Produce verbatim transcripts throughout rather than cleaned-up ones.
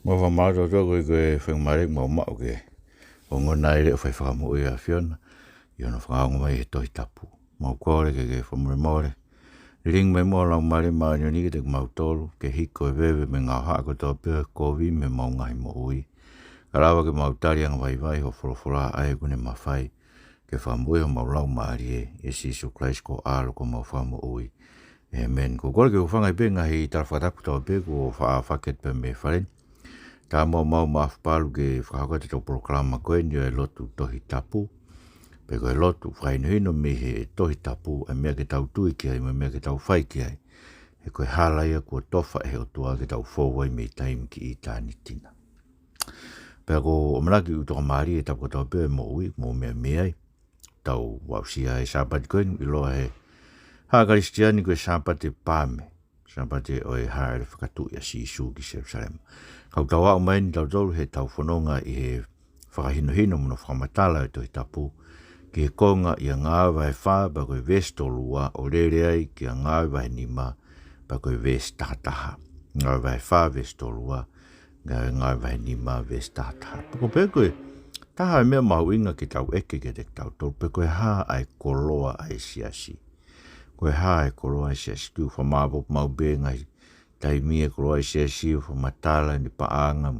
Mau fakamālō atu ko e, ko e faingamālie ʻoku mau maʻu ke ongona ai e leʻo fai fakamoʻui ʻa e ʻAfiona ʻi hono fakaongo mai he Tohi Tapu. Mau kole ke ke fakamolemole. Lilingi mai muʻa ho Laumālie Māʻoniʻoni kiate kimautolu, ke hiko e veve mo e ngaohaʻa kotoa pē ʻo e kovi mei heʻemau ngaahi moʻui. Kae lava ke mau tali angavaivai hoʻo folofola ʻa ia ʻoku ne mafai ke fakamoʻui homau laumālie, ʻia Sīsū Kalaisi ko ho ʻAlo ko homau Fakamoʻui. ʻĒmeni. Ko e kole ke u hūfanga pē he ngaahi tala fakatapu kotoa pē kuo faʻa fakahoko pē mei he fale ni. Tā muʻa mau maʻu e fapalu ke fakahoko atu ʻetau polokalama ko eni ʻo e lotu Tohi Tapu, pe ko e lotu fakahinohino mei he Tohi Tapu, ʻa e meʻa ke tau tui ki ai mo e meʻa ke tau fai ki ai. He ko e hala ia kuo tofa ʻe he ʻOtua ke tau fou ai mei taimi ki ʻitāniti na. Pea ʻoku ou ʻamanaki ʻoku tokamālie e tapu kotoa pē ʻo e moʻui, mou meʻa mei ai. Tau aʻusia e Sāpate ko eni ʻoku ʻiloa ʻe he haʻa Kalisitiane ko e Sāpate Paame, Sāpate ʻo e haʻele fakatuʻi ʻa Sīsū ki Selusalema. Ka ʻoku tau aʻu mai eni tautolu heʻetau fononga ʻi he fakahinohino mo hono fakamatala ʻo e Tohi Tapu ki he konga ʻia Ngāue vahe fā pea ko e veesi tolu ua ʻo lele ai kia Ngāue vahe nima pea ko e veesi taha taha. Ngāue vahe fā veesi tolu ua, Ngāue, Ngāue vahe nima veesi taha taha. Pea ko e pehē ko e taha e meʻa mahuʻinga ke tau ʻeke kiate kitautolu, pe ko e hā ʻa e koloa ʻa e siasi. Ko e hā e koloa ʻa e siasi? Tuku ke u fakamaʻopoʻopo maʻu pē ngaahi taimi e koloa ʻa e siasi ʻo fakamatala ʻene paʻanga,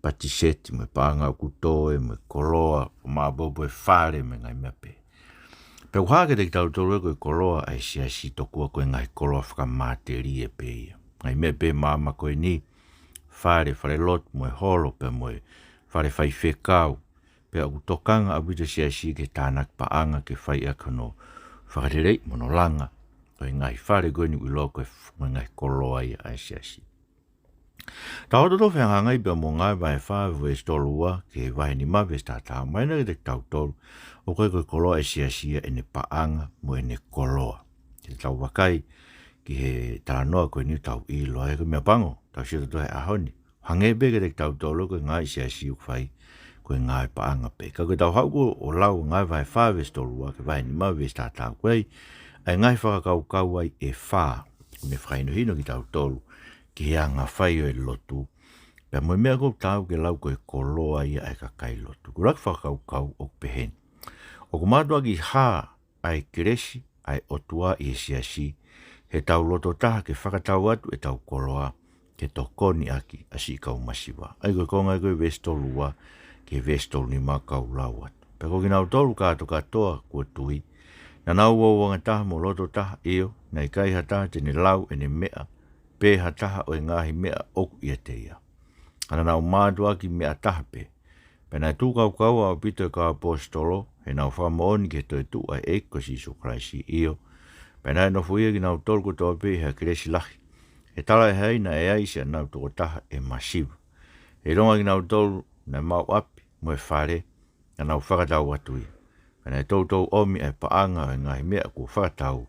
patiseti mo e paʻanga ʻoku toe mo e koloa, fakamaʻopoʻopo e fale mo e ngaahi meʻa pehē. Pea ʻoku hā kiate kitautolu ē ko e koloa ʻa e siasi tokua ko e ngaahi koloa fakamatelie pē ia. Ngaahi meʻa pē ʻi he māmani ko eni, fale, falelotu mo e holo pea mo e fale faifekau. Pea ʻoku tokanga ʻaupito e siasi ke tānaki paʻanga ke fai ʻaki hono fakaleleiʻi mo hono langa ʻo e ngaahi fale ko eni ʻoku ʻiloa ko e f-, mo e ngaahi koloa ia ʻa e siasi. Tau ō ʻo fehangahangai pea mo Ngāue vahe fā veesi tolu ua ki he vahe nima veesi taha taha, ʻomai ena kiate kitautolu ʻoku ʻikai ko e koloa ʻa e siasi ia ʻene paʻanga mo ʻene koloa. Te tau vakai ki he talanoa ko eni ʻoku tau ʻilo ai ko e meʻa pango, tau sio tautolu he ʻaho ni. Hangē pē kiate kitautolu ko e ngaahi siasi ʻoku fai ko e ngaahi paʻanga pē. Ka ko ʻetau haʻu ko ē ʻo lau Ngāue vahe fā veesi tolu ua ki he vahe nima veesi taha taha, ʻoku ʻi ai ʻa e ngaahi fakakaukau ai ʻe fā ʻoku ne fakahinohino kitautolu ki he anga fai ʻo e lotu pea mo e meʻa ʻoku tau ke lau ko e koloa ia ʻa e kakai lotu. Ko e ʻuluaki fakakaukau ʻoku peheni: ʻoku mātuʻaki hā ʻa e kelesi ʻa e ʻOtua ʻi he siasi heʻetau loto taha ke fakatau atu ʻetau koloa ke tokoni ʻaki ʻa siʻi kau masiva. ʻA ia ko e konga ia ko e veesi tolu ua ki he veesi tolu nima ʻoku ou lau atu. Pea ko kinautolu kātokātoa kuo tui, naʻa nau uouangataha mo loto taha, ʻio, naʻe ʻikai ha taha te ne lau ʻene meʻa, pe ha taha ʻo e ngaahi meʻa ʻoku ʻiate ia. Ka naʻa nau mātuʻaki meʻa taha pē. Pea naʻe tuʻu kaukaua ʻaupito e kau ʻaposetolo heʻenau fakamoʻoni ki he toetuʻu ʻa e ʻEiki ko Sīsū Kalaisi, ʻio, pea naʻe nofoʻia kinautolu kotoa pē ʻi ha kelesi lahi, ʻe talaʻehai naʻe ʻi ai siʻanau tokotaha ʻe masiva. ʻIlonga kinautolu naʻe maʻu ʻapi mo e fale naʻa nau fakatau atu ia, pea naʻe toutou ʻomi ʻa e paʻanga ʻo e ngaahi meʻa kuo fakatau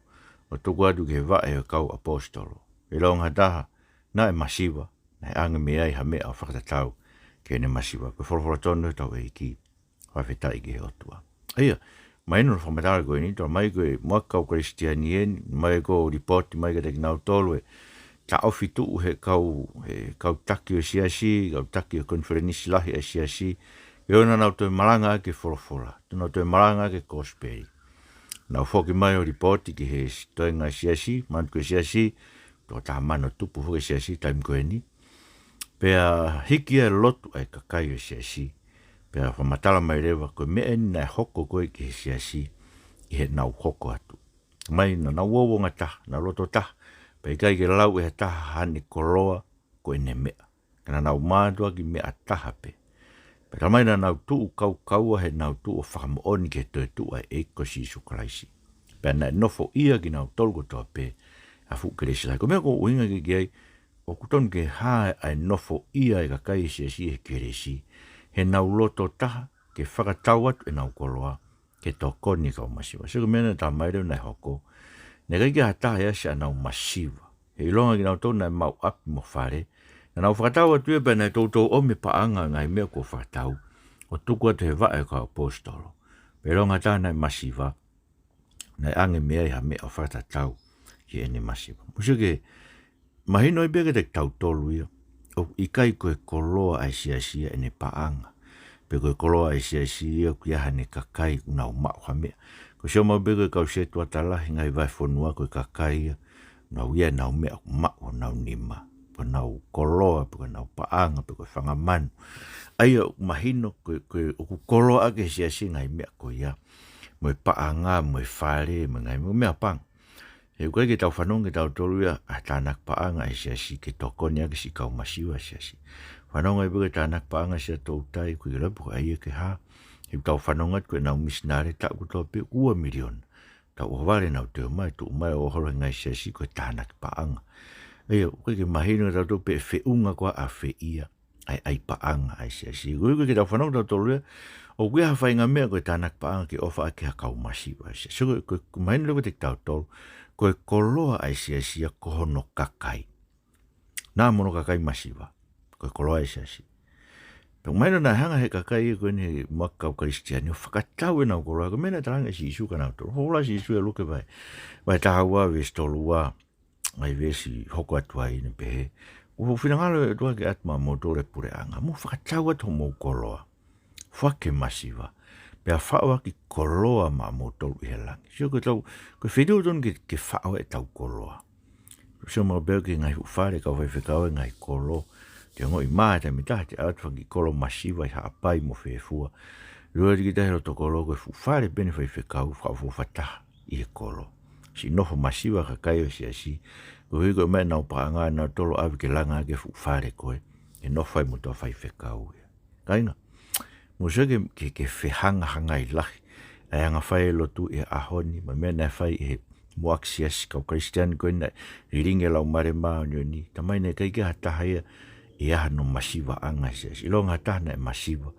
ʻo tuku atu ki he vaʻe ʻo e kau ʻaposetolo. ʻIlonga ha taha naʻe masiva, naʻe ʻange mei ai ha meʻa ʻo fakatatau ki heʻene masiva. Ko e folofola tonu ʻa hotau ʻEiki. Fakafetaʻi ki he ʻOtua. ʻA ia, mahino hono fakamatala ko eni, talamai ko e muʻaki kau Kalisitiane eni, mai ko e lipooti mai kiate kinautolu ʻe taʻofi tuʻu he kau, he kau taki ʻo e siasi, kau taki ʻo e konifelenisi lahi ʻa e siasi, ʻio, naʻa nau toe malanga ʻaki e folofola, naʻa nau toe malanga ʻaki e kosipeli. Nau foki mai ʻo lipooti ki he s-, toenga siasi, manatu ko e siasi, toko taha mano tupu foki e siasi taimi ko eni. Pea hiki ia e lotu ʻa e kakai ʻo e siasi. Pea fakamatala mai leva ko e meʻa eni naʻe hoko ko ē ki he siasi ʻi heʻenau hoko atu. Mai naʻa nau uouangataha, naʻa nau loto taha. Pea ʻikai ke lau ʻe ha taha haʻane koloa ko ʻene meʻa. Ka naʻa nau mātuʻaki meʻa taha pē. Pea talamai naʻa nau tuʻu kaukaua heʻenau tuʻu ʻo fakamoʻoni ki he toetuʻu ʻa e ʻEiki ko Sīsū Kalaisi. Pea naʻe nofoʻia kinautolu kotoa pē ʻa e fuʻu kelesi lahi. Ko e meʻa ʻoku ou ʻuhinga ki ai, ʻoku tonu ke hā ʻa e nofoʻia ʻa e kakai ʻo e siasi he kelesi, heʻenau loto taha ke fakatau atu ʻenau koloa ke tokoni ki he kau masiva. Sio ki he meʻa naʻe talamai leva naʻe hoko. Naʻe ʻikai ke ʻi ai ha taha ia siʻanau masiva. He ʻilonga kinautolu naʻe maʻu ʻapi mo fale, naʻa nau fakatau atu ia pea naʻe toutou ʻomi e paʻanga ʻo e ngaahi meʻa kuo fakatau ʻo tuku atu he vaʻe ʻo e kau ʻaposetolo. Pea ʻilonga ha taha naʻe masiva, naʻe ʻange mei ai ha meʻa ʻo fakatatau ki heʻene masiva. Mou sio ki he, mahino ai pē kiate kitautolu ia. ʻOku ʻikai ko e koloa ʻa e siasi ia ʻene paʻanga, pe ko e koloa ʻa e siasi ia ʻoku ʻi ai haʻane kakai ʻoku nau maʻu ha meʻa. Ko e sio maʻu pē ko e kau setuata lahi he ngaahi vahefonua ko e kakai ia ʻoku nau ʻi ai ʻenau meʻa ʻoku maʻu honau nima, ko ʻenau koloa, pe ko ʻenau paʻanga, pe ko e fanga manu. ʻA ia ʻoku mahino ko e, ko e ʻoku koloaʻaki ʻe he siasi e ngaahi meʻa ko ia, mo e paʻanga, mo e fale, mo e ngaahi meʻa, meʻa paʻanga. He ʻoku ʻikai ke tau fanongo kitautolu ia ʻa e tānaki paʻanga ʻa e siasi ke tokoni ʻaki siʻi kau masiva ʻa e siasi. Fanongo ai pē ko e tānaki paʻanga ʻa Siaʻatoutai, ʻoku ʻikai ke ʻilo pe ko hai ia ke hā. He ʻoku tau fanongo atu ko ʻenau misinale taʻu kotoa pē ua miliona. Taʻu ʻohovale ʻenau toe ō mai, tuʻu mai ʻo holo he ngaahi siasi ko e tānaki paʻanga. ʻA ia, ʻoku ʻikai ke mahino kiate kitautolu pe ʻe feʻunga koā ʻafē ia ʻa e, ʻa e paʻanga ʻa e siasi. Ko e, ko e ke tau fanongo tautolu ia, ʻoku ʻi ai ha faʻahinga meʻa ko e tānaki paʻanga ke ʻofa ʻaki ha kau masiva ʻa e siasi. So, ko e, ko e, ko e mahino leva kiate kitautolu, ko e koloa ʻa e siasi ia ko hono kakai. Naʻa mo hono kakai masiva, ko e koloa ʻa e siasi. Pea mahino naʻe hanga ʻe he kakai ko eni he muʻaki kau Kalisitiane ʻo fakatau ʻenau koloa, ko e meʻa naʻe talaange ʻe Sīsū kia nautolu. Hoko ʻa Sīsū ʻi Luke vahe, vahe taha ua veesi tolu ua, ngaahi veesi hoko atu ai ʻo ne pehē, ʻOku finangalo ʻa e ʻOtua ke ʻoatu maʻamoutolu e puleʻanga. Mou fakatau atu hoʻomou koloa, foaki ki he masiva, pea faʻo ʻaki koloa maʻamoutolu ʻi he langi. Sio ko e tau, ko e feituʻu totonu ke, ke faʻo ʻetau koloa. Sio maʻu pē ki he ngaahi fuʻu fale, kau faifekau, e ngaahi kolo. Te ongoʻi mai he taimi ʻe taha te ʻoatu ha kiʻi kolo masiva ʻi Haʻapai mo Fefua. Lue atu ki tahi loto kolo ko e fuʻu fale pē ʻene faifekau, fakaʻofoʻofa taha ʻi he kolo. Siʻi nofo masiva kakai ʻo e siasi. Koeʻuhi ko e meʻa ʻenau paʻanga ʻanautolu ʻave ke langa ʻaki e fuʻu fale ko ē. Ke nofo ai mo e toa faifekau ia. Kāinga, mou sio ki he, ki he, ki he fehangahangai lahi ʻa e anga fai e lotu ʻi he ʻaho ni, mo e meʻa naʻe fai ʻe he muʻaki siasi kau Kalisitiane ko ē naʻe lilingi e Laumālie Māʻoniʻoni. Talamai naʻe ʻikai ke ʻi ai ha taha ia ʻe ʻi ai hano masivaʻanga he siasi. ʻIlonga ha taha naʻe masiva,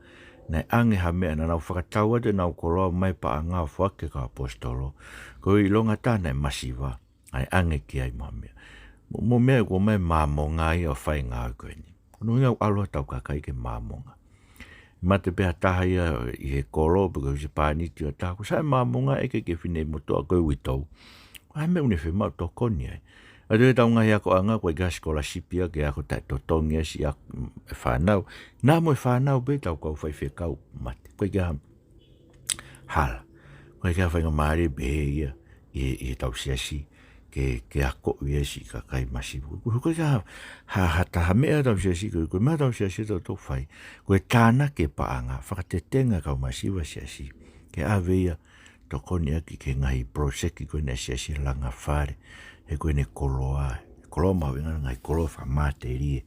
naʻe ʻange ha meʻa, naʻa nau fakatau atu ʻenau koloa mo e paʻanga ʻo foaki ki he kau ʻaposetolo. Ko e ʻilonga ha taha naʻe masiva, ʻa e ʻange ki ai mo ha meʻa. Mo, mo e meʻa ko e ʻomai e Māmonga ia ʻo fai e ngāue ko eni. Ko hono ʻuhinga ʻoku ʻalu ʻetau kakai ki he Māmonga. Mate pē ha taha ia ʻi he kolo pe ko e husepāniti ʻo ha taha, ko e sai e Māmonga, ʻeke ki he finemotuʻa ko e uitou, ko e hā e meʻa ʻoku ne fiemaʻu tokoni ai. ʻA ia ʻi heʻetau ngaahi akoʻanga, ko e ʻikai ha sikolasipi ia ke ako taʻetotongi ia siʻi ako, mm, e fānau. Naʻa mo e fānau pē ʻetau kau faifekau mate. Ko e ʻikai ha hala. Ko e ʻikai ha faingamālie pehē ia ʻi, ʻi heʻetau siasi ke, ke akoʻi e siʻi kakai masiva. Ko e, ko e ʻikai ha, ha, ha taha meʻa ʻetau siasi, ko e, ko e meʻa ʻetau siasi ʻoku tau fai, ko e tānaki e paʻanga, fakatetenga e kau masiva siasi ke ʻave ia ʻo tokoni ʻaki ki he ngaahi poloseki ko eni ʻa e siasi, langa fale, he ko eni koloa, koloa mahuʻinga, ngaahi koloa fakamatelie.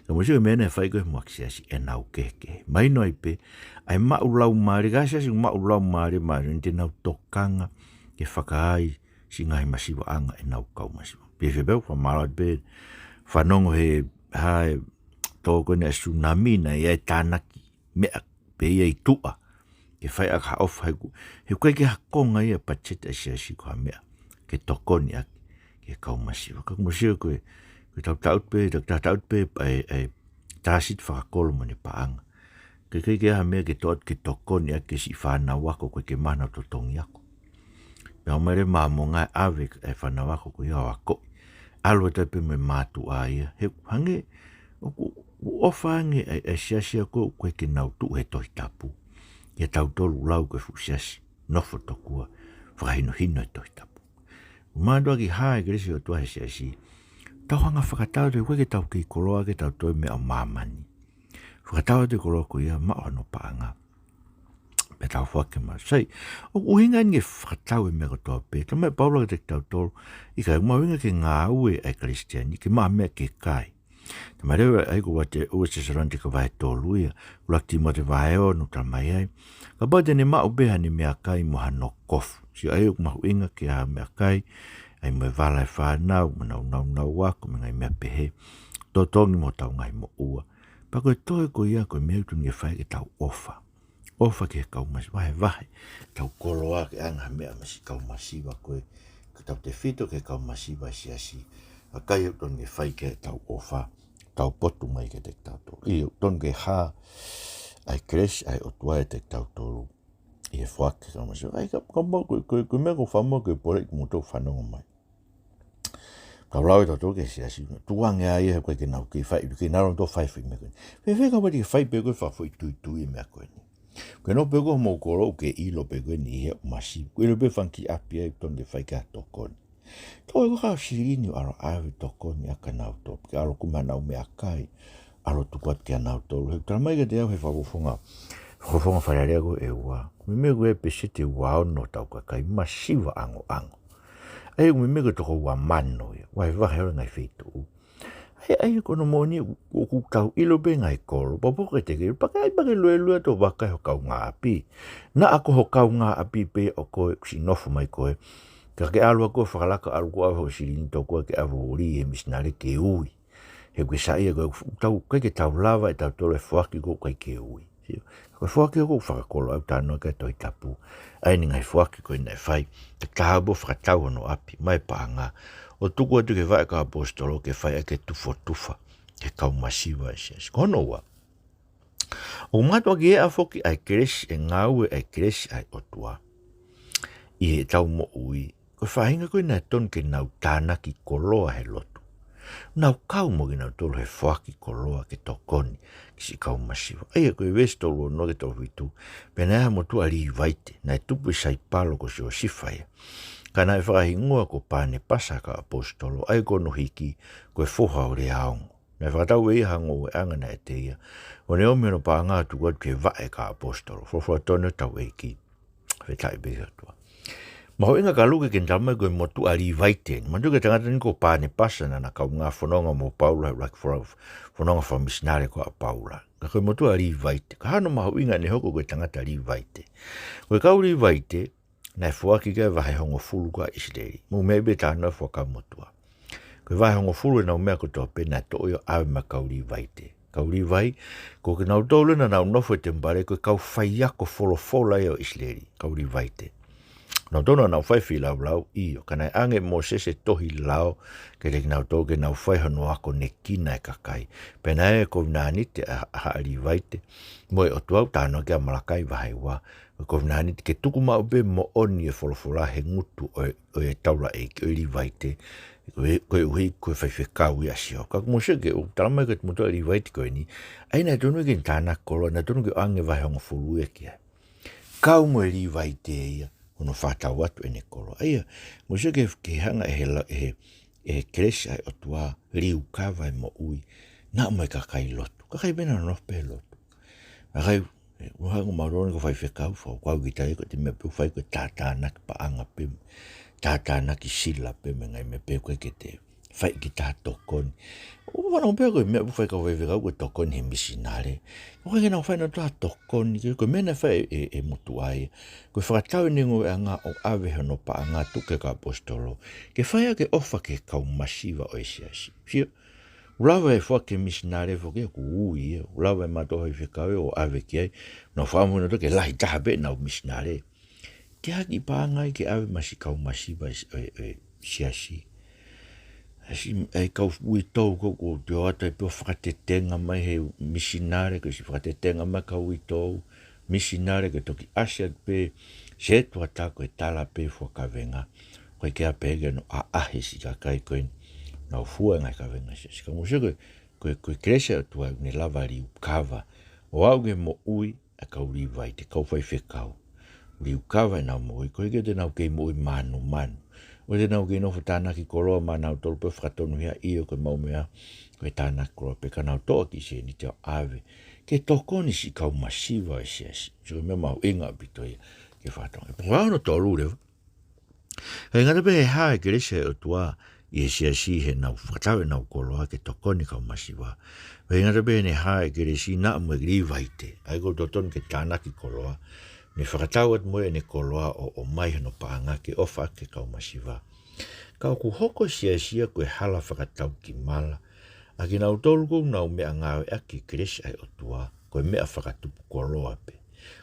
Ka mou sio ki he meʻa naʻe fai ko ē ʻe he muʻaki siasi, ʻenau kehekehe. Mahino ai pē ʻa e maʻu laumālie, ka siasi maʻu laumālie, mālie, te nau tokanga ke fakaai siʻi ngaahi masivaʻanga ʻenau kau masiva. Pea fepeu fakamālō atu pē, fanongo he hā e tō ko eni ʻa e tsunami naʻe ʻi ai e tānaki meʻa pē ia ʻi tuʻa ke fai ʻaki ha ʻofa, he ʻoku, he ʻoku ʻikai ke ʻi ai ha konga ia ʻi he patiseti ʻa e siasi ko ha meʻa ke tokoni ʻaki ki he kau masiva. Ka mou sio ko e, ko e tau taʻutu pē, tau taʻutu pē ʻa e, ʻa e tāsiti fakakolo mo ʻene paʻanga. Ka ʻoku ʻikai ke ʻi ai ha meʻa ke to-, ke tokoni ʻaki ki he siʻi fānau ako ko ē ke maʻu honau totongi ako. Pea ʻomai leva e Māmonga ʻo ʻave e fānau ako ko ia ʻo akoʻi. ʻAlu atu ai pē mo e mātuʻa ia. He hangē ʻoku, ʻoku ʻofa ange ʻa e, ʻa e siasi ia ko ē ʻoku ʻikai ke nau tuʻu he Tohi Tapu, ke tautolu lau ko e fuʻu siasi nofo tokua, fakahinohino e Tohi Tapu. Mātuʻaki hā e kelesi ʻa e ʻOtua he siasi, tau hanga ʻo fakatau atu, ʻoku ʻikai ke tau kei koloa ʻaki ʻetautolu e meʻa ʻo māmani. Fakatau atu e koloa ko ia, maʻu hano paʻanga, pea tau foaki ki he masiva. Sai, ʻoku ʻuhinga eni ke fakatau e meʻa kotoa pē. Talamai ʻe Paula kiate kitautolu, ʻikai, ʻoku mahuʻinga ke ngāue ʻa e Kalisitiane, ke maʻu ha meʻa ke kai. Talamai leva ai ko e ua Te-, ua Tesalonika vahe tolu ia, ʻuluaki Tīmote vahe ono talamai ai, kapau te ne maʻu pē haʻane meʻakai mo hano kofu. Sio ai ʻoku mahuʻinga ke ʻi ai ha meʻakai, ʻai mo e vala e fānau, mo ʻenau naunau ako, mo e ngaahi meʻa pehē, totongi mo hotau ngaahi moʻua. Pea ko e toe ko ia, ko e meʻa ʻoku totonu ke fai ke tau ʻofa. ʻOfa ki he kau masiva, vahevahe ʻetau koloa ke ʻange ha meʻa maʻa siʻi kau masiva ko ē, ke tautefito ki he kau masiva ʻa e siasi. ʻA ia ʻoku totonu ke fai ki ai ʻetau ʻofa, taupotu mai kiate kitautolu. ʻIo, ʻoku totonu ke hā ʻa e kelesi ʻa e ʻOtua ʻiate kitautolu ʻi he foaki ki he kau masiva. ʻA ia ka, ka mou, ko e, ko e, ko e meʻa ʻoku ou fakamoʻoni ko e pole ki mou tau fanongo mai. Tau lau ʻe tautolu ki he siasi, tukuange ai he ʻoku ʻikai ke nau kei fai, ʻikai ke nau toe fai e foʻi meʻa ko eni. Fēfē kapau te ke fai pē koe e fakafoʻituitui e meʻa ko eni. Ke nofo pē koe homou kolo ʻoku ke ʻilo pē koe eni ʻoku masiva. ʻOku ʻilo pē fanga kiʻi ʻapi ai ʻoku tonu ke fai ki ai ha tokoni. Tau ʻai ko e kau silini ʻo ʻalu ʻo ʻave tokoni ʻa kinautolu. Ke ʻalu ʻo kumi haʻanau meʻakai. ʻAlu ʻo tuku atu kia nautolu. He ʻoku talamai kiate au he fakafofonga, fakafofonga Fale Alea ko ē ʻe ua, ʻoku meimei ko e peseti ʻe ua ono ʻo hotau kakai masiva ʻangoʻango. ʻA ia ʻoku meimei ko e toko ua mano ia. Vahevahe ʻo e ngaahi feituʻu. ʻA ia, ʻa ia ko hono moʻoni ʻoku, ʻoku tau ʻilo pē ngaahi kolo. Pea ʻoku ke teke, pea ke ʻai pē ke luelue atu ʻo vakai ho kaungāʻapi. Naʻa ko ho kaungāʻapi pē ʻoku ke siʻi nofo mai koe. Ka ke ʻalu ʻo fakalaka ʻalu ʻo ʻave ho silini tokua ke ʻave ʻo uli he misinale ke ui. He ʻoku ke saiʻia ko ē, tau, ʻikai ke tau lava ʻe tautolu e foaki ko ē ʻoku ʻikai ke ui. Sio. Ko e foaki ko ē ʻoku fakakoloa ʻoku talanoa ki ai e Tohi Tapu. ʻA ia ʻi he ngaahi foaki ko ē naʻe fai, ke taha pē ʻo fakatau hono ʻapi, ʻomai e paʻanga, ʻo tuku atu ki he vaʻe ʻa e kau ʻaposetolo ke fai ʻaki e tufotufa ki he kau masiva ʻo e siasi. Ko hono ua, ʻoku mātuʻaki eʻa foki ʻa e kelesi, e ngāue ʻa e kelesi ʻa e ʻOtua ʻi heʻetau moʻui. Ko e faʻahinga ko ē naʻe tonu ke nau tānaki koloa he lotu, nau kau mo kinautolu he foaki koloa ke tokoni ki siʻi kau masiva. ʻA ia ko e veesi tolu ono ki he tolu fitu, pea naʻe ʻi ai ha motuʻa Līvaite, naʻe tupu ʻi Saipalo, ko Siosifa ia. Ka naʻe fakahingoa ko Panepasa ha kau ʻaposetolo, ʻa ia ko hono hiki, ko e foha ʻo Leaongo. Naʻe fakatau ʻe ia ha ngoueʻanga naʻe ʻiate ia, ʻo ne ʻomi hono paʻanga ʻo tuku atu ki he vaʻe ʻa e kau ʻaposetolo. Folofola tonu ʻa hotau ʻEiki. Fakafetaʻi pē ki he ʻOtua. Mahuʻinga kia Luke ke ne talamai ko e motuʻa Līvaite. Manatuʻi ko e tangata ni ko Panepasa naʻá na kaungā fononga mo Paula he ʻuluaki fo-, fononga fakamisinale ko ia ʻa Paula. Ka ko e motuʻa Līvaite, ko e hā hono mahuʻinga ʻene hoko ko e tangata Līvaite? Ko e kau Līvaite, naʻe foaki ki ai e vahe hongofulu ko ia ʻo ʻIsileli. Mou meʻa pē ki he talanoa ʻo e Fuakava Motuʻa. Ko e vahe hongofulu ʻenau meʻa kotoa pē naʻe toʻo ia ʻo ʻave maʻa e kau Līvaite. Kau Līvai, ko kinautolu ē naʻa nau nofo he temipale, ko e kau faiako folofola ia ʻo ʻIsileli, kau Līvaite. Nautolu naʻa nau fai e feilaulau, ʻio, ka naʻe ʻange ʻe Mōsese e tohi lao kiate kinautolu ke nau fai hono akonekina e kakai. Pea naʻe kovinānite ʻa, ʻa Haʻa Līvaite mo e ʻOtua, ʻoku talanoa ki ai ʻa Malakai vahe ua, ko e kovinānite ke tuku maʻu pē moʻoni e folofola he ngutu ʻo e, ʻo e taulaʻeiki, ʻo e Līvaite, ko e, koeʻuhi ko e faifekau ia ʻa Sihova. Ka ʻoku mou sio ki he, ʻoku talamai ko e motuʻa Līvaite ko eni, ʻa ia naʻe tonu ke ne tānaki koloa, naʻe tonu ke ʻoange e vahe hongofulu ia ki ai. Kau mo e Līvaite ia, hono fakatau atu ʻene koloa. ʻA ia, mou sio ki he, ki he hanga ʻe he la-, ʻe he, ʻe he kelesi ʻa e ʻOtua ʻo liukava e moʻui, naʻa mo e kakai lotu. Kakai pē naʻa nau nofo pē he lotu. Kakai, ʻe, ʻoku hangē ʻoku mau ʻilo eni ko e faifekau, fakaukau ki ai, ko e meʻa pē ʻoku fai ko e tātānaki paʻanga pē, tātānaki sila pē mo e ngaahi meʻa pehē, ʻoku ʻikai ke toe fai ki ha taha tokoni. ʻOku ou fanongo pē au ko e meʻa ʻoku fai ʻe he kau faifekau ko e tokoni he misinale. ʻOku ʻikai ke nau fai ʻe nautolu ha tokoni, ko e, ko e meʻa naʻe fai ʻe, ʻe, ʻe he motuʻa ia, ko e fakatau ʻene ngoueʻanga ʻo ʻave hono paʻanga ʻo tuku ki he kau ʻaposetolo ke fai ʻaki e ʻofa ki he kau masiva ʻo e siasi. Sio, ʻoku lava e foaki ki he misinale foki ia, ʻoku ui ia, ʻoku lava e mātuʻa faifekau ia ʻo ʻave ki ai, nau fakamoʻoni ʻoku lahi taha pē ʻenau misinale. Ke ʻai ha kiʻi paʻanga ia ke ʻave maʻa siʻi kau masiva ʻo e, ʻo e, ʻo e siasi. ʻAi siʻi, ʻai e kau uitou ko ē, ko e toe ʻai pē ʻo fakatetenga mai he misinale, ko e siʻi fakatetenga mai e kau uitou, misinale, ke toki ʻasi atu pē setuata ko e tala pē e fua kavenga. ʻOku ʻikai ke ʻi ai pē ke nau ʻaʻahi e siʻi kakai ko ē naʻa nau fua e ngaahi kavenga ʻa e siasi. Ka mou sio ko e, ko e, ko e kelesi ʻa e ʻOtua ʻoku ne lava ʻo liukava ʻo aʻu ki he moʻui ʻa e kau Līvaite, kau faifekau. Liukava ʻenau moʻui, koeʻuhi ke ʻoua te nau kei moʻui manumanu. ʻOua te nau kei nofo ʻo tānaki koloa maʻa nautolu pē ʻo fakatonuhiaʻi ʻo ko e mau meʻa, ko e tānaki koloa pē, ka nau toʻo e kiʻi sēniti ʻo ʻave ke tokoni ki siʻi kau masiva ʻo e siasi. Sio, ko e meʻa mahuʻinga ʻaupito ia ke fakatonuhiaʻi. Pea ko hono tolu leva, ʻikai ngata pē he hā e kelesi ʻa e ʻOtua ʻi he siasi heʻenau fakatau ʻenau koloa ke tokoni ki he kau masiva, ʻikai ngata pē heʻene hā e kelesi naʻa mo e Līvaite, ʻa ia ʻoku totonu ke tānaki koloa, ne fakatau atu mo ia ʻene koloa ʻo, ʻomai hono paʻanga ke ʻofa ki he kau masiva. Ka ʻoku hoko e siasi ia ko e hala fakataukimala ʻa kinautolu ʻoku nau meʻangāueʻaki e kelesi ʻa e ʻOtua, ko e meʻa fakatupu koloa pē.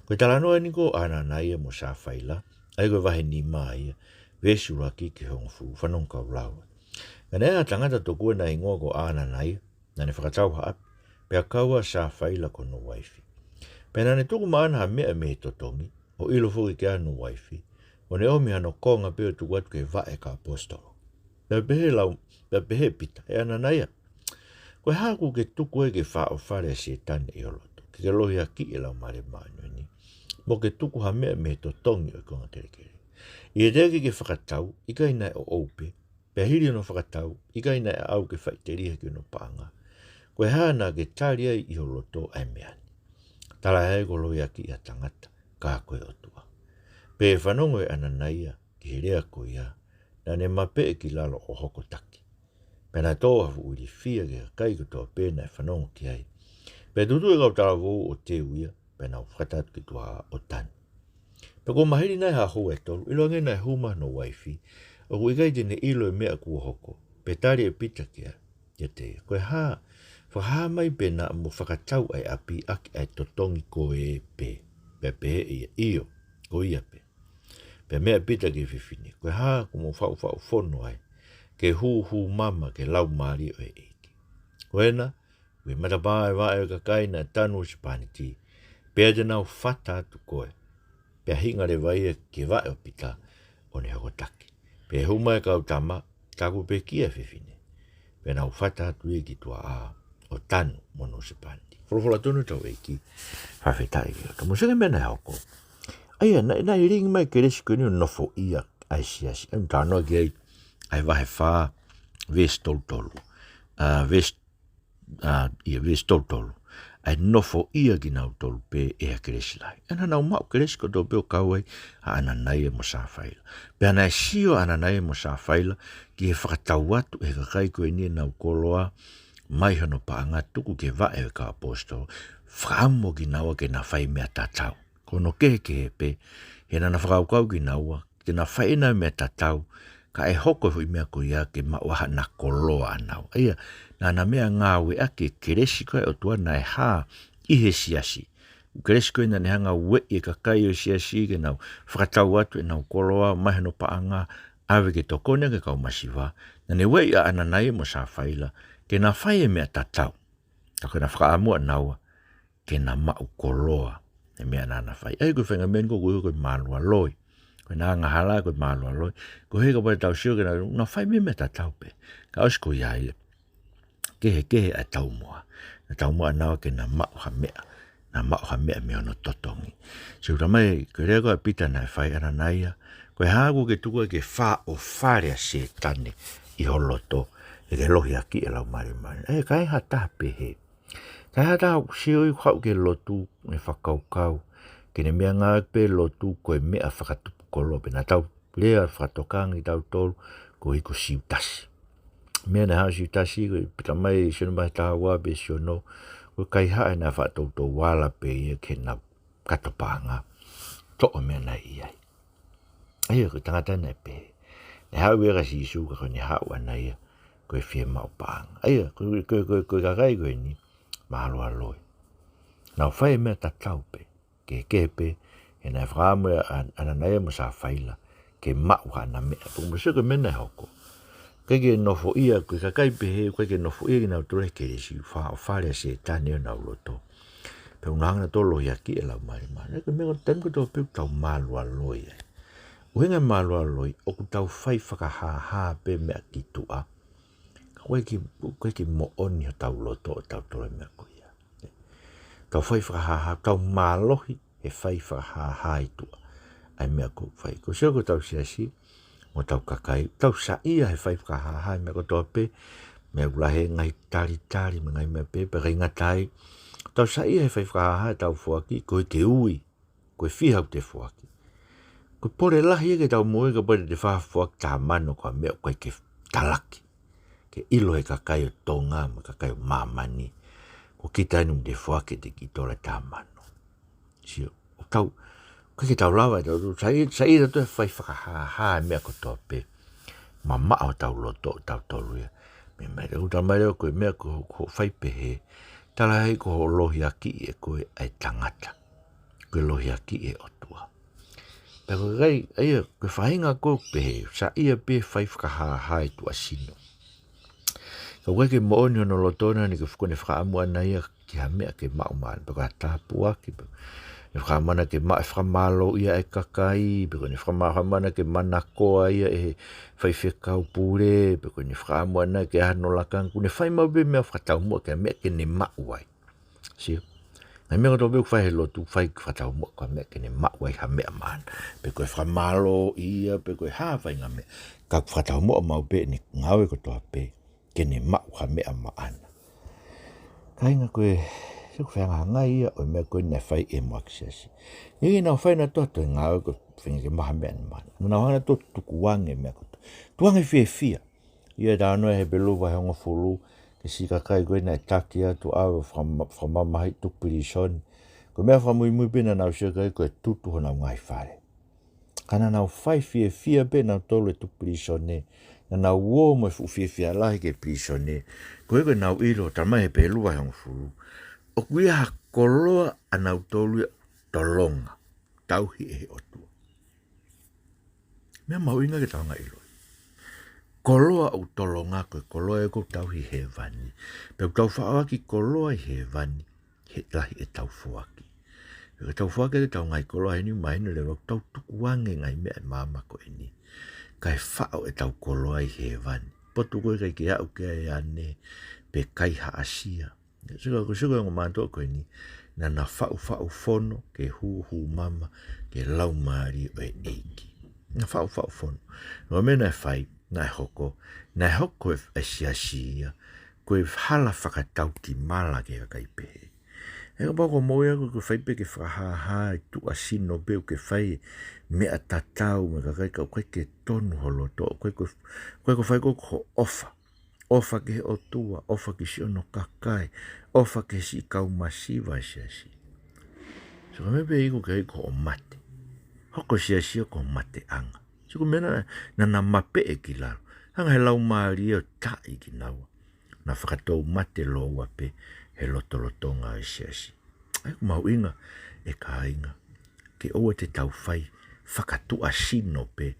Ko e talanoa eni ko ē ʻo ʻAnanaia mo Safaila, ʻa ia ko e vahe nima ia, veesi ʻuluaki ki he hongofulu, fanongo kau lau. Ka naʻe ʻi ai ha tangata tokua naʻe hingoa ko ʻAnanaia, naʻa ne fakatau ha ʻapi, pea kau ai ʻa Safaila ko hono uaifi. Pea naʻa ne tuku maʻana ha meʻa mei he totongi, ʻo ʻilo foki ki ai hono uaifi, ʻo ne ʻomi hano konga pē ʻo tuku atu ki he vaʻe ʻa e kau ʻaposetolo. Pea pehē ʻe he lau, Pea pehē ʻe Pita, ʻE ʻAnanaia, ko e hā ʻoku ke tuku ai ke fāʻofale ʻa Sētane ʻi ho loto, ke ke lohiakiʻi e Laumālie Māʻoniʻoni, mo ke tuku ha meʻa mei he totongi ʻo e konga kelekele? ʻI he teʻeki ke fakatau, ʻikai naʻe ʻoʻou pē, pea hili hono fakatau, ʻikai naʻe ʻaʻau ke faʻiteliha ki hono paʻanga? Ko e hā naʻa ke tali ai ʻi ho loto ʻa e meʻa ni? Talaʻehai ko e lohiakiʻi ʻa e tangata, ka ko e ʻOtua. Pea fanongo ʻe ʻAnanaia ki he lea ko ia, naʻa ne mapeʻe ki lalo ʻo hokotaki. Pea naʻe tō ha fuʻu ilifia ki he kakai kotoa pē naʻe fanongo ki ai. Pea tutuʻu e kau talavou ʻo teu ia, pea nau fakataha atu ki tuʻa ʻo tanu. Pea kuo mā hili nai ha houa ʻe tolu, ʻiloange naʻe hū mai hono uaifi, ʻoku ʻikai te ne ʻilo e meʻa kuo hoko. Pea tali ʻe Pita kia, kiate ia, Ko e hā, fakahā mai pe naʻa mo fakatau ʻa e ʻapi ʻaki ʻa e totongi ko ē pē? Pea pehē ʻe ia, ʻIo, ko ia pē. Pea meʻa ʻa Pita ki he fefine, Ko e hā ʻoku mo faʻufaʻu fono ai, ke hūhū mama ki he Laumālie ʻo e ʻEiki? Ko ena, ʻoku ʻi he matapā ʻo e vaʻe ʻo e kakai naʻe tanu ʻo Sipaniti, pea te nau fata atu koe. Pea hinga leva ia ki he vaʻe ʻo Pita, ʻo ne hokotaki. Pea hū mai e kau tama, taku pē ki he fefine. Pea nau fata atu ia ki tuʻa ʻo tanu mo hono Sipaniti. Folofola tonu ʻetau ʻEiki, fakafetaʻi ki he ʻOtua. Mou sio ki he meʻa naʻe hoko. ʻA ia, naʻe, naʻe lilingi mai e kelesi ko eni ʻo nofoʻia ʻa e siasi. ʻA ia, talanoa ki ai ʻa e vahe fā, veesi tolu tolu. ʻA, veesi, ʻa, ʻia, veesi tolu tolu. ʻA e nofoʻia kinautolu pē ʻe ha kelesi lahi. ʻA ia naʻa nau maʻu kelesi kotoa pē ʻo kau ai ʻa ʻAnanaia mo Safaila. Pea naʻe sio ʻa ʻAnanaia mo Safaila ki he fakatau atu ʻe he kakai ko eni ʻenau koloa mai hono paʻanga tuku ki he vaʻe ʻo e kau ʻaposetolo, fakaʻamu kinaua ke na fai meʻa tatau. Ko hono kehekehe pē, he naʻa na fakakaukau kinaua, te na fai ʻenau meʻa tatau, ka ʻe hoko e foʻi meʻa ko ia ke maʻu ai haʻana koloa ʻanaua. ʻA ia, naʻa na meʻangāueʻaki e kelesi ko ē ʻa e ʻOtua naʻe hā ʻi he siasi. Kelesi ko ē naʻa ne hanga ʻo ueʻi e kakai ʻo e siasi ke nau fakatau atu ʻenau koloa mai hono paʻanga, ʻave ke tokoni ki he kau masiva. Naʻa ne ueʻi ʻa ʻAnanaia mo Safaila ke na fai e meʻa tatau. Ka ko ʻena fakaʻamu ʻanaua ke na maʻu koloa he meʻa naʻa na fai. ʻA ia ko e faʻahinga meʻa ni ʻoku ui ko e mālualoi. Ko ʻena angahala ko e mālualoi. Koeʻuhi kapau te tau sio ke na, na fai meʻa, meʻa tatau pē. Ka ʻosi ko ia ia, kehekehe ʻa e taumuʻa. Na taumuʻa ʻanaua ke na maʻu ha meʻa, na maʻu ha meʻa mei hono totongi. Sio, talamai, ko e lea ko ē ʻa Pita naʻe fai, ʻAnanaia, ko e hā ʻoku ke tuku ai ke fāʻofale ʻa Sētane ʻi ho loto, ke ke lohiakiʻi e Laumālie Māʻoniʻoni? ʻA ia, ka ʻi ai ha taha pehē. Ka ʻi ai ha taha ʻoku sio ʻi haʻu ki he lotu, ʻene fakakaukau ke ne meʻangāueʻaki pē lotu ko e meʻa fakatupu koloa, pea naʻa tau lea fakatokanga kitautolu, koeʻuhi ko Siutasi. Meʻa naʻe haʻu Siutasi, ko e pita mai Sione vahe taha ua pea Sione, ko e kaihaʻa naʻe faʻa toutou ala pē ia ki heʻenau kato paʻanga. Toʻo meʻa naʻe ʻi ai. ʻA ia, ko e tangata naʻe pehē. Naʻe haʻu ia kia Sīsū ka ko ʻene haʻu ʻana ia ko e fiemaʻu paʻanga. ʻA ia, ko, ko, ko, ko e kakai ko eni, mālualoi. Nau fai e meʻa tatau pē, kehekehe pē, he naʻe fakaʻamu ʻa, ʻa, ʻAnanaia mo Safaila ke maʻu haʻana meʻa. Pea mou sio ki he meʻa naʻe hoko. ʻIkai ke nofoʻia, ko e kakai pehē, ʻikai ke nofoʻia kinautolu ʻe he kelesi, fāʻofale ʻa Sētane ʻi honau loto. Pea ʻoku nau hanga ʻo lohiakiʻi e Laumālie Māʻoniʻoni. Ko e meʻa ko e taimi kotoa pē ʻoku tau mālualoi ai. ʻUhinga e mālualoi, ʻoku tau fai fakahāhā pē meʻa ki tuʻa. Ka ʻoku ʻikai ke, ʻoku ʻikai ke moʻoni hotau loto ʻo tautolu e meʻa ko ia. Tau fai fakahāhā, tau mālohi he fai fakahāhā ʻi tuʻa ʻa e meʻa ʻoku fai. Ko e sio ko ʻetau siasi mo ʻetau kakai, tau saiʻia he fai fakahāhā e meʻa kotoa pē, meʻa ʻoku lahi e ngaahi talitali mo e ngaahi meʻa pē, pea ʻikai ngata ai. Tau saiʻia he fai fakahāhā ʻetau foaki, ko e ke ui, ko e fiha ʻoku te foaki. Ko e pole lahi ia ke tau moʻui kapau te te faʻa foaki taha mano ko ha meʻa ʻoku ʻikai ke talaki, ke ʻilo ʻe he kakai ʻo Tonga mo e kakai ʻo māmani ko kita eni ʻoku te foaki ʻete kiʻi tola taha mano. Sio, ʻoku tau, ʻoku ʻikai ke tau lava ʻe tautolu, sai, sai tautolu he fai fakahāhā e meʻa kotoa pē. Mamaʻo hotau loto ʻo tautolu ia. Meʻa mai, ʻoku talamai leva ko e meʻa ko, ko hoʻo fai pehē, talaʻehai ko hoʻo lohiakiʻi ʻe koe ʻa e tangata, ko e lohiakiʻi e ʻOtua. Pea ko e kakai, ʻa ia, ko e faʻahinga ko ē ʻoku pehē, saiʻia pē he fai fakahāhā ʻi tuʻasino. Ka ʻoku ʻikai ke moʻoni hono loto ʻana ni, ko e fuʻu ko ʻene fakaʻamu ʻana ia ki ha meʻa ke maʻu maʻana, pe ko ha tāpuaki, pe, Ne fakaʻamu ʻana ke maʻu e fakamālōʻia ʻa e kakai, pe ko ʻene fakamā-, fakaʻamu ʻana ke manakoa ia ʻe he faifekau pule, pe ko ʻene fakaʻamu ʻana ke ʻi ai hano lakanga, kuo ne fai maʻu pē meʻa fakataumuʻa ki ha meʻa ke ne maʻu ai. Sio? Ngaahi meʻa kotoa pē ʻoku fai he lotu, fai fakataumuʻa ki ha meʻa ke ne maʻu ai ha meʻa maʻana. Pe ko e fakamālōʻia, pe ko e hā fai ngaahi meʻa. Ka ʻoku fakataumuʻa maʻu pē ʻene ngāue kotoa pē ke ne maʻu ha meʻa maʻana. Kāinga, ko e, se ko e fehangahangai ia ʻo e meʻa ko ē naʻe fai ʻe he muʻaki siasi. Naʻe ʻikai ke nau fai nautolu ha toe ngāue ko e feinga ke maʻu ha meʻa maʻana. Naʻa nau hanga nautolu ʻo tukuange e meʻa kotoa. Tukuange fiefia. ʻA ia ʻoku talanoa ʻa Hepelū vahe hongofulu, ki he siʻi kakai ko ē naʻe taki atu ʻo fakama-, fakamamahiʻi, tuku pilīsone. Ko e meʻa fakamuimui pē naʻa nau sio ki ai ko e tutu honau ngaahi fale. Ka naʻa nau fai fiefia pē nautolu e tuku pilīsone, naʻa nau ō mo e fuʻu fiefia lahi ki he pilīsone, koeʻuhi ko ʻenau ʻilo, talamai ʻe Hepelū vahe hongofulu, ʻoku ʻi ai ha koloa ʻanautolu ia ʻoku tolonga, tauhi ʻe he ʻOtua. Meʻa mahuʻinga ke tau hanga ʻo ʻilo. Koloa ʻoku tolonga ko e koloa ia ʻoku tauhi ʻi hēvani. Pea ʻoku tau faʻo ʻaki koloa ʻi hēvani, he lahi ʻetau foaki. Pea ʻoku tau foaki ʻetau ngaahi koloa heni, mahino leva ʻoku tau tukuange ngaahi meʻa ʻi māmani ko eni. Kae faʻo ʻetau koloa ʻi hēvani. Potu ko ē ʻikai ke aʻu ki ai ʻa e ane, pe kaihaʻasi ia. Sio ko e, sio ko e ongo mātuʻa ko eni, naʻa na faʻufaʻu fono, ke hūhū mama, ki he Laumālie ʻo e ʻEiki. Na faʻufaʻu fono. Ko e meʻa naʻe fai, naʻe hoko, naʻe hoko e, e siasi ia ko e hala fakataukimala ki he kakai pehē. He kapau ko e moʻui ʻaku ʻoku ke fai pē ke fakahāhā e tuʻasino pē ʻoku ke fai e meʻa tatau mo e kakai ka ʻoku ʻikai ke tonu ho loto, ʻoku ʻikai ko, ʻoku ʻikai ko e fai ko ē ko hoʻo ʻofa. ʻOfa ki he ʻOtua, ʻofa ki siʻono kakai, ʻofa ki he siʻi kau masiva ʻo e siasi. Sio, ko e meʻa pē ʻoku ke ʻai ko hoʻo mate. Hoko e siasi ia ko e mateʻanga. Sio, ko e meʻa naʻa, naʻa na mapeʻe ki lalo. Hanga ʻe he Laumālie ʻo taaʻi kinaua. Na fakatoumate lōua pē he lotolotonga ʻo e siasi. ʻA ia ʻoku mahuʻinga, ʻe kāinga, ke ʻoua te tau fai fakatuʻasino pē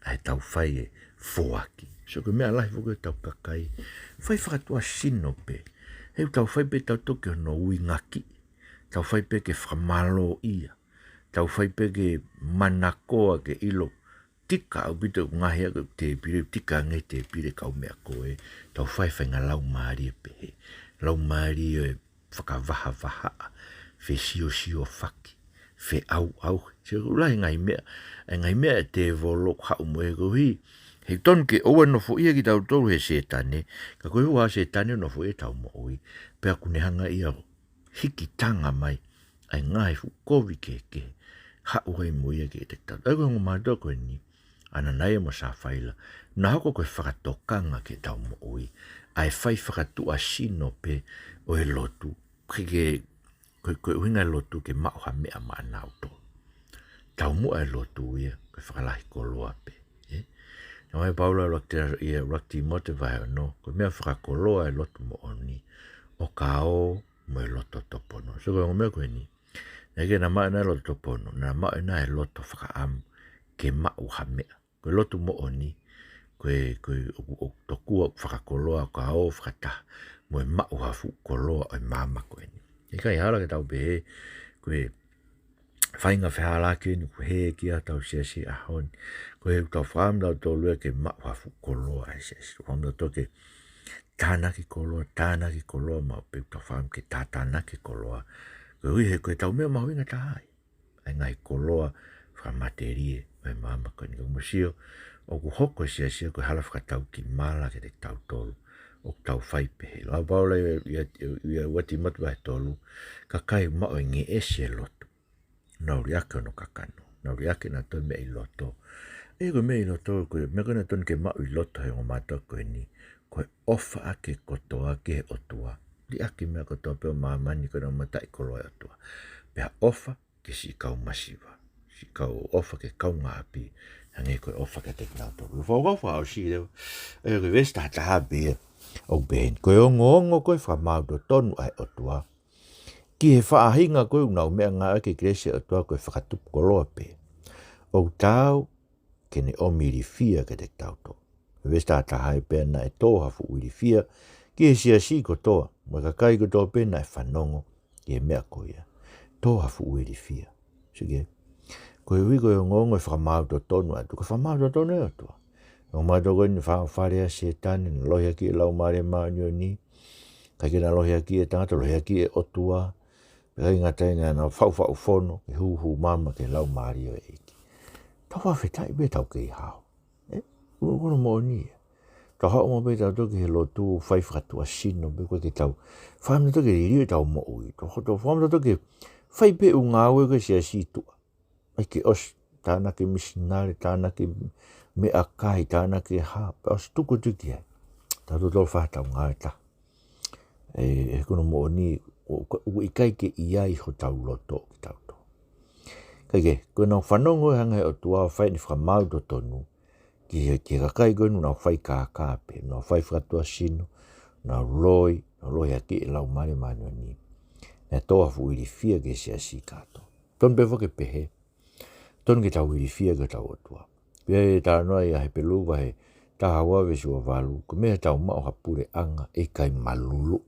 ʻa ʻetau fai e foaki. Sio, ko e meʻa lahi foki ʻetau kakai, fai fakatuʻasino pē. He ʻoku tau fai pē tautolu ki hono uingakiʻi. Tau fai pē ke fakamālōʻia. Tau fai pē ke manakoa, ke ʻilo tika ʻaupito e ngaahi ʻa e tēpile, tika ange tēpile kau meʻa ko ē. Tau fai faʻahinga laumālie pehē. Laumālie ʻo e fakavahavahaʻa, fesiosiofaki, feʻauʻauhi. Sio, ʻoku lahi e ngaahi meʻa, e ngaahi meʻa ʻa e tēvolo ʻoku haʻu mo ia koeʻuhi he ʻoku tonu ke ʻoua ʻe nofoʻia kitautolu ʻe Sētane, ka koeʻuhi ʻa Sētane ʻoku nofoʻia ʻetau moʻui, pea ʻoku ne hanga ia ʻo hikitanga mai ʻa e ngaahi fuʻu kovi kehekehe, haʻu ai mo ia kiate kitautolu. ʻA ia ko e ongo mātuʻa ko eni, ʻAnanaia mo Safaila, naʻa na hoko ko e fakatokanga ki heʻetau moʻui ʻa e fai fakatuʻasino pē ʻo e lotu. Ke, ke, ko e, ko e ʻuhinga e lotu ke maʻu ha meʻa maʻanautolu. Taumuʻa e lotu ia ko e fakalahi koloa pē, ē? Talamai ʻe Paula ʻi he ʻuluaki Te-, ʻi he ʻuluaki Tīmote vahe ono, ko e meʻa fakakoloa e lotu moʻoni, ʻo ka ō mo e loto tōpono. Sio, ko e ongo meʻa ko eni, naʻe ʻikai ke na maʻu ʻe na e loto tōpono, na maʻu ʻe na e loto fakaʻamu ke maʻu ha meʻa. Ko e lotu moʻoni, ko e, ko e ʻoku, ʻoku tokua, ʻoku fakakoloa, ʻoku ō fakataha mo e maʻu ha fuʻu koloa ʻo e maama ko eni. ʻIkai hala ke tau pehē, ko e faʻahinga fehālaaki eni ʻoku hē ki ai hotau siasi he ʻaho ni. Ko e ʻoku tau fakaʻamu tautolu ia ke maʻu ha fuʻu koloa ʻa e siasi. Fakaʻamu tautolu ke tānaki koloa, tānaki koloa maʻu pē, ʻoku tau fakaʻamu ke tātānaki koloa. Koeʻuhi he ko ʻetau meʻa mahuʻinga taha ia ʻa e ngaahi koloa fakamatelie ʻo e maama ko eni. Ka mou sio, ʻoku hoko e siasi ia ko e hala fakataukimala kiate kitautolu ʻoku tau fai pehē. Lau ʻa Paula ʻi he, ʻi he, ʻi he ua Tīmote vahe tolu, kakai ʻoku maʻu e ngeʻesi e lotu, nau liʻaki hono kakano, nau liʻaki ʻenautolu e meʻa ʻi loto. ʻA ia ko e meʻa ʻi loto, ko e meʻa ko ē naʻe tonu ke maʻu ʻi loto he ongo mātuʻa ko eni, ko e ʻofa ʻaki e kotoa ki he ʻOtua. Liʻaki e meʻa kotoa pē ʻo māmani ko ē naʻa mataʻikoloa e ʻOtua. Pea ʻofa ki he siʻi kau masiva, siʻi kau, ʻofa ki he kaungāʻapi, hangē ko e ʻofa kiate kinautolu. Fakakaukau fakaʻosi leva, ʻa ia ko e veesi taha taha pē ia, ʻoku pehē ni: Ko e ongoongo ko ē fakamaau totonu ʻa e ʻOtua ki he faʻahinga ko ē ʻoku nau meʻangāueʻaki e kelesi ʻa e ʻOtua ko e fakatupu koloa pē, ʻoku taau ke ne ʻomi ilifia kiate kitautolu. Veesi taha taha: He pea naʻe tō ha fuʻu ilifia ki he siasi kotoa, mo e kakai kotoa pē naʻe fanongo ki he meʻa ko ia. tō ha fuʻu ilifia. Sike. Koeʻuhi ko e ongoongo e fakamaau totonu atu, ko e fakamaau totonu e ʻOtua. ʻO mātou ko eni fa-, fale ʻa Sētane, naʻe lohiakiʻi e Laumālie Māʻoniʻoni, ʻikai ke na lohiakiʻi e tangata, lohiakiʻi e ʻOtua, pea ʻikai ngata ai naʻa na faʻufaʻu fono, ke hūhū maama ki he Laumālie ʻo e ʻEiki. Tau fakafetaʻi pē tau kei hao. ʻE, ʻoku, ʻoku moʻoni ia. Tau haʻu maʻu pē tautolu ki he lotu, fai fakatuʻasino, pea ʻoku ʻikai ke tau fakaʻamu tautolu ke liliu ʻetau moʻui. Tau, tau fakaʻamu tautolu ke fai pē ʻū ngāue ko e siasi ʻi tuʻa. ʻAi ke ʻosi, tānaki misinale, tānaki meʻakai, tānaki hā, pea ʻosi tuku atu ki ai. Tautolu tau fai ʻetau ngāue taha. ʻE, ʻoku moʻoni, ʻoku, ʻoku ʻikai ke ʻi ai hotau loto kitautolu. Kae kehe, ko ʻenau fanongo e anga e ʻOtua ʻo fai ʻene fakamaau totonu ki he, ki he kakai ko ē naʻa nau fai kākā pē, nau fai fakatuʻasino, nau loi, nau lohiakiʻi e Laumālie Māʻoniʻoni. Naʻe tō ha fuʻu ilifia ki he siasi kātoa. Tonu pē foki ke pehē. Tonu ke tau ilifia ki hotau ʻOtua. Pea ʻi he talanoa ʻia Hepelū vahe taha ua veesi ua valu, ko e meʻa ʻi heʻetau maʻu ha puleʻanga ʻe ʻikai maluluʻi.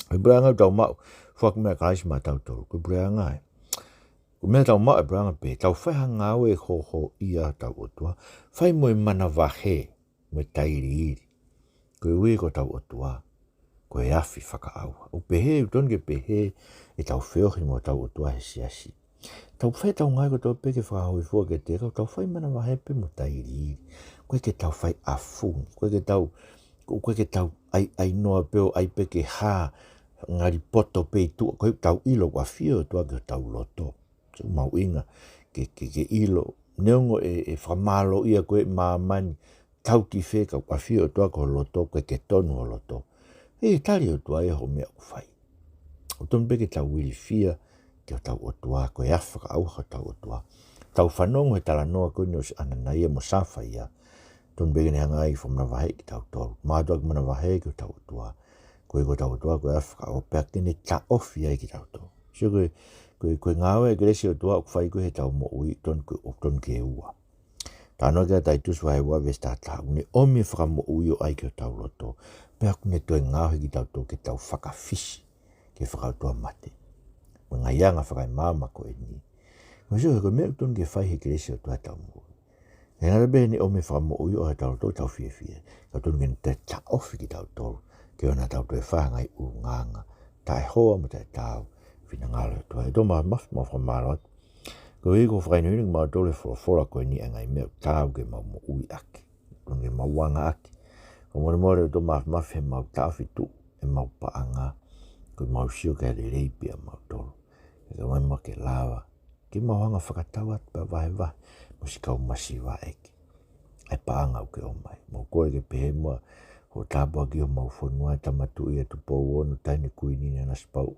Ko e puleʻanga ʻoku tau maʻu, foaki mai ʻe Kalaisi maʻatautolu, ko e puleʻanga ē. Ko e meʻa ʻoku tau maʻu e puleʻanga pē, tau fai ha ngāue ʻe hōhōʻia ai hotau ʻOtua, fai mo e manavahē, mo e tailiili. Koeʻuhi ko hotau ʻOtua, ko e afi fakaʻauha. ʻOku pehē, ʻoku tonu ke pehē ʻetau feohi mo hotau ʻOtua he siasi. Tau fai ʻetau ngāue kotoa pē ke fakahōifua kiate ia, ka tau fai manavahē pē mo tailiili. ʻOku ʻikai ke tau fai ʻafungi, ʻoku ʻikai ke tau, ʻoku ʻikai ke tau ʻai, ʻai noa pē ʻo ʻai pē ke hā, ngali poto pē ʻi tuʻa, ko ʻetau ʻilo ʻoku ʻafio e ʻOtua ki hotau loto. Sio, mahuʻinga ke, ke, ke ʻilo, neongo ʻe, ʻe fakamālōʻia koe ʻe māmani, tau ki fē ka ʻoku ʻafio e ʻOtua ki ho loto, ʻoku ʻikai ke tonu ho loto. ʻE tali e ʻOtua ia hoʻo meʻa ʻoku fai. ʻOku tonu pē ke tau ilifia ki hotau ʻOtua, ko e afi fakaʻauha hotau ʻOtua. Tau fanongo he talanoa ko eni ʻo Ananaia mo Safaia. Tonu pē ke ne hanga ʻo fakamanavahē kitautolu. Mātuʻaki manavahē ki hotau ʻOtua. Koeʻuhi ko hotau ʻOtua, ko e afi fakaʻauha pea ke ne taʻofi ai kitautolu. Sio ko e, ko e, ko e ngāue e kelesi ʻo e ʻOtua ʻoku fai ko ē heʻetau moʻui, tonu ke, ʻoku tonu ke ua. Talanoa ki ai ʻa Taitusi vahe ua veesi taha taha, ʻoku ne ʻomi e fakamoʻui ʻo ʻai ki hotau loto, pea ʻoku ne toe ngaohi kitautolu ke tau fakafisi ki he fakaʻotuamate mo e ngaahi anga fakaemāmani ko eni. Mo sio ko e meʻa ʻoku tonu ke fai he kelesi ʻo e ʻOtua heʻetau moʻui. ʻIkai ngata pē heʻene ʻomi e fakamoʻui ʻo ʻai hotau loto ke tau fiefia, ka ʻoku tonu ke ne toe taʻofi kitautolu ke ʻoua naʻa tau toe fai ha ngaahi ʻulungaanga taʻehoa mo taʻetaau, finangalo e ʻOtua. ʻE ʻOtua Māfimafi, mau fakamālō atu. Koeʻuhi ko hoʻo fakahinohino kimautolu he folofola ko eni ʻa e ngaahi meʻa ʻoku taau ke mau moʻui ʻaki, ʻoku tonu ke mau anga ʻaki. Fakamolemole ʻOtua Māfimafi heʻemau taʻofi tuʻu ʻemau paʻanga, ko ʻemau sio ki he lelei pē ʻamautolu. ʻIkai mai mo ke lava ke mau hanga ʻo fakatau atu pea vahevahe mo siʻi kau masiva, ʻEiki, ʻa e paʻanga ʻoku ke ʻomai. Mau kole ke pehē muʻa hoʻo tāpuaki homau fonua, Tama Tuʻi ʻa Tupou Ono, Taʻahine Kuini Nanasipauʻu,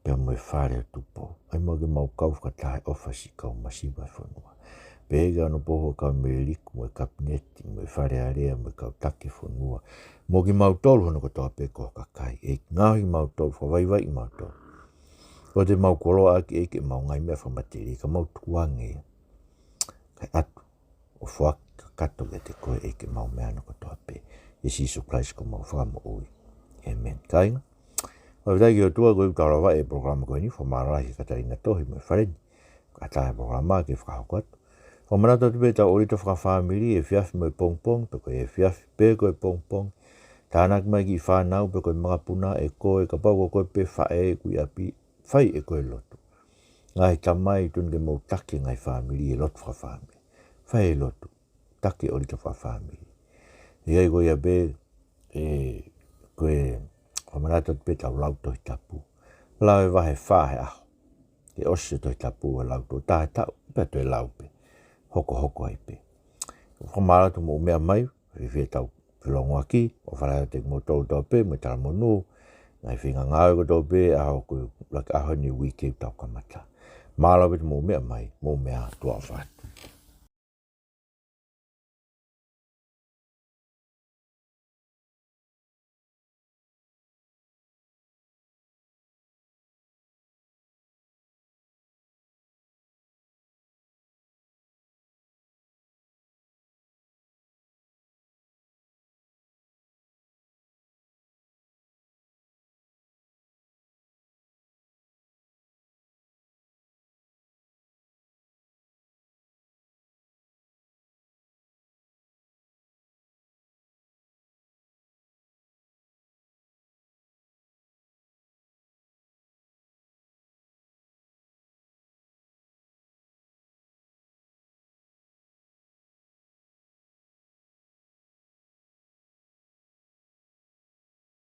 pea mo e Fale ʻo Tupou. ʻAi muʻa ke mau kau fakataha he ʻofa siʻi kau masiva e fonua. Pehē ki he Honopoho Kaumeliliku mo e Kapineti, mo e Fale Alea, mo e kau taki e fonua, mo kimautolu hono kotoa pē ko ho kakai. ʻEiki, ngaohi kimautolu, fakavaivaiʻi kimautolu. Ko ʻete mau koloaʻaki, ʻEiki, ʻemau ngaahi meʻa fakamatelie, ka mau tukuange ia kae ʻatu ʻo foaki kakato kiate koe, ʻEiki, ʻemau meʻa hono kotoa pē. ʻIa Sīsū Kalaisi ko homau Fakamoʻui. ʻĒmeni. Kāinga, fakafetaʻi ki he ʻOtua koeʻuhi kuo tau lavaʻi e polokalama ko eni, fakamālō lahi kia Katalina Tohi mo e fale ni, kae ʻatā e polokalama ke fakahoko atu. Fakamanatu atu pē ʻetau ʻōlita fakafāmili he efiafi mo e pongipongi, pe ko e efiafi pe ko e pongipongi. Tānaki mai e kiʻi fānau pe ko e makapuna, ʻe koe, kapau ko koe pē faʻē ʻoku ʻi ʻapi, fai ʻe koe e lotu. Ngaahi tamai, tonu ke mou taki e ngaahi fāmili he lotu fakafāmili. Fai e lotu, taki e ʻōlita fakafāmili. ʻIkai ko ia pē, ʻe, ko e fakamanatu atu pē ʻetau lau Tohi Tapu. Lau e vahe fā he ʻaho. Ke ʻosi e Tohi Tapu ʻo lau, tuʻo taha he taʻu, pea toe lau pē. Hokohoko ai pē. Fakamālō atu hoʻomou meʻa mai, fiefia ʻetau felōngoaki, ʻofa lahi atu kiate kimoutolu kotoa pē, mo e talamonū, ngaahi feinga ngāue kotoa pē, ʻaho ko e ʻuluaki ʻaho eni e uike ʻoku tau kamata. Mālō ʻaupito hoʻomou meʻa mai, mou meʻa ā, tuʻa ʻofa atu.